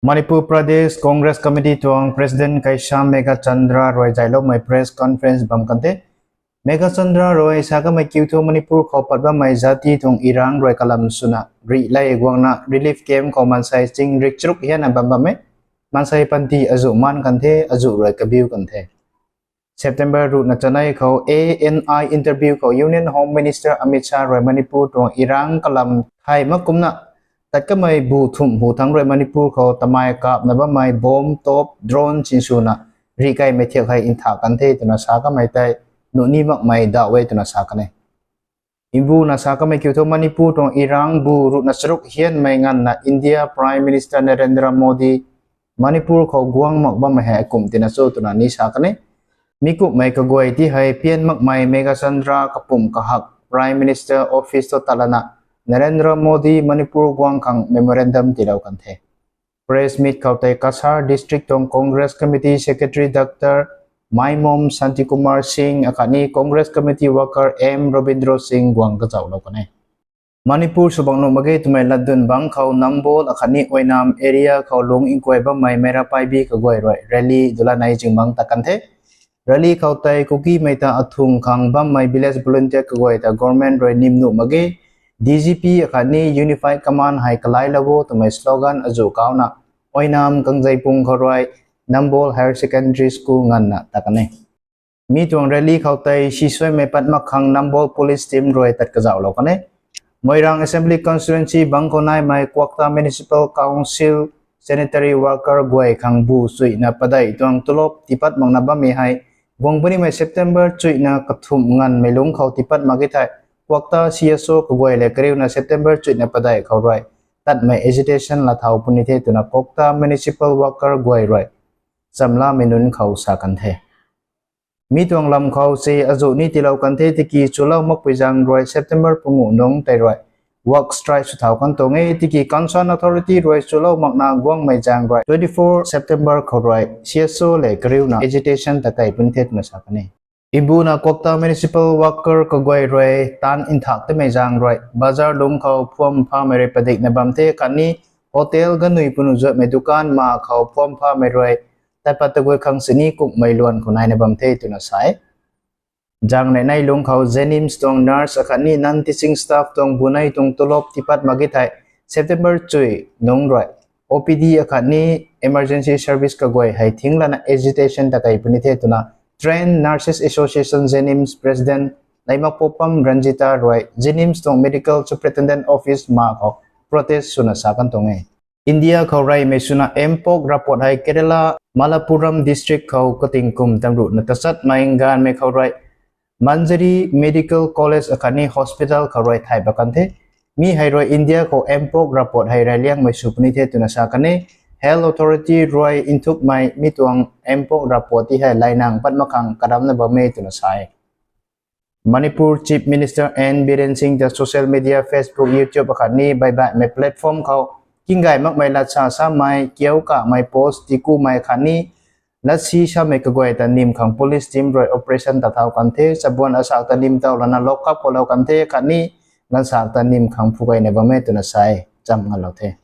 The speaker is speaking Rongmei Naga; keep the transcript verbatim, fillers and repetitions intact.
Manipur Pradesh Congress Committee tuang President Keisham Meghachandra rui zayloumei press conference bam kan the. Meghachandra rui sa kamei kiu thu Manipur khou pat bammei zati tuang irang rui kalam swna rih lei guangna relief camp khou maansei ching rik charuk hianna bam bam e. Maansei panty azuh maan kan the, azuh rui kabiu kan the. September ruhna chanei khou A N I interview khou Union Home Minister Amit Shah rui Manipur tuang irang kalam thay mak kumna tat kamei bu thumh hu thangc rui Manipur khou tamei kapna bammei bomb, top, drone sinswna rih kaimei thiak hei ntha kan the twna sa kamei tei nuh ni makmei dauh e twna sa kan e. Mbuna sa kamei kiu thu Manipur tuang irang bu ruhna charuk hianmei nganvna India Prime Minister Narendra Modi Manipur khou guang mak bammei hei akum tina cho twna ni sa kan e. Mi kumhmei kaguay ti hei pian makmei Meghachandra kapumc kahak Prime Minister Office thu tatlana Narendra Modi Manipur guang khang memorandum tiilou kan the. Press meet khou tei Cachar District tuang Congress Committee Secretary Doctor Maimom Shantikumar Singh akhatni Congress Committee Worker M Rabindra Singh guang kazauhlou kan e. Manipur swbang nuh mak ge twmei latdyn bangc khou Nambol akhatni Oinam area khou lung nkuay bammei Meira Paibi kaguay rui rally dulanei zingbangc tat kan the. Rally khou tei Kukimei ta athung khang bammei village volunteer kaguay ta government rui nim nuh mak ge, D G P akhatni Unified Command hei kalailou o twmei slogan azuh kauna Oinam Kangzeipung khou rui Nambol Higher Secondary School nganvna tat kan e. Mi tuang rally khou tei sisuaimei pat mak khang Nambol Police Team rui tat kazauhlou kan e. Moirang Assembly Constituency bangc khou naimei Kwakta Municipal Council sanitary worker guay khang bu chuina padeih tuang tulop tiipat makna bammei hei guang punimei September chuina kathumh nganvmei lungc khou tiipat mak e thei Kwakta C S O kaguay le kariuna September chuina padeih khou rui tatmei agitation laa thau puni the twna Kwakta Municipal Worker guay rui chamlamei nunc khou sa kan the. Mi tuang lam khou se azuh ni tiilou kan the tiki chulou makpui zaeng rui September panguh nungc tei rui work strike sw thau kan tuang e tiki concerned authority rui chulou makna guangmei zaeng rui twenty four September khou rui C S O le kariuna agitation ta kei puni the twna sa kan e. Mbuna Kwakta Municipal Worker kaguay rui taanv nthak tamei zaeng rui bazar lungc khou phuam phamei rui padikna bam the khatni hotel ganui punu zuatmei dukan ma khou phuam phamei rui tat pat taguay khang sini kukmei luan khou naina bam the twna sa e. Zaeng nei nei lungc khou JNIMS tuang nurse akhatni non-teaching staff tuang bunei tuang tulop tiipat mak e thei September chuy nungc rui O P D akhatni emergency service kaguay hei thing lana agitation ta kei puni the twna Trained Nurses Association JNIMS President Leimakpopam Ranjita rui JNIMS tuang Medical Superintendent Office ma khou protest swna sa kan tuang e. India khou reymei swna Mpox report hei Kerala Malappuram District khou kating kum tamruhna tachatmei nganvmei khou rui Manjari Medical College akhatni Hospital khou rui thay pat kan the. Mi hei rui India khou Mpox report hei reyliangmei sw puni the twna sa kan e. Health Authority rui nthukmei mi tuang Mpox report ti hei lainang pat mak khang karamna bam e twna sa e. Manipur Chief Minister N Biren Singh ta social media, Facebook, YouTube akhatni baibaihmei platform khou kinggay makmei latsa samei, kiu kamei post tikumei khatni latsi samei kaguay ta nim khang police team rui operation ta thau kan the, chabuan asak ta nim tau lana lock up khou lou kan the khatni gansak ta nim khang phugayna bam e twna sa e, cham ngalou the.